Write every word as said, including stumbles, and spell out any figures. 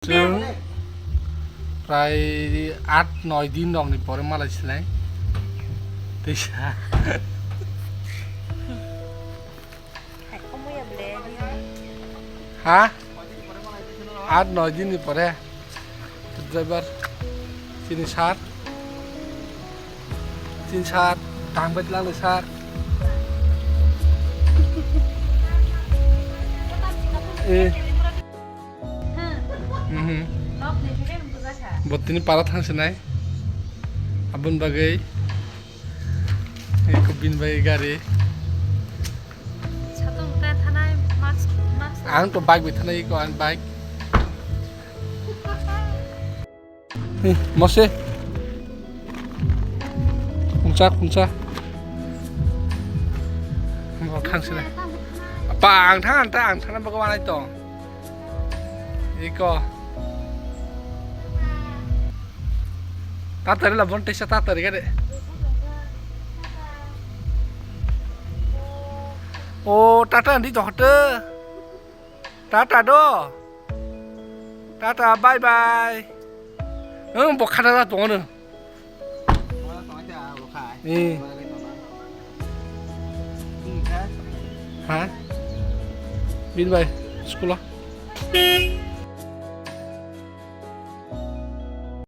Chwng prai aat noi din rokni pore malai sinai. Teisa. Ha? Aat noi din ni pore. Driver. Chini sir. Chini sir. Tang bai lang sir. Eh. Mhm. Bo tini para thang sinai. Aboni bagwi. Eko bini bagwi gari. Satung ta thanai mask, mask. Ang to bike bai thanai ko ang bike. Eh, mose. Khungsa, khungsa. Bo thang sinai. Pa ang thang, ang thang, ang thang bago wanai to. Iko. Tatari la bon tesa tatari gade. O tata andi to hote. Tata do. Tata bye bye. Ang bo khata da tongo. Eh. Ha? Bin bai, school o.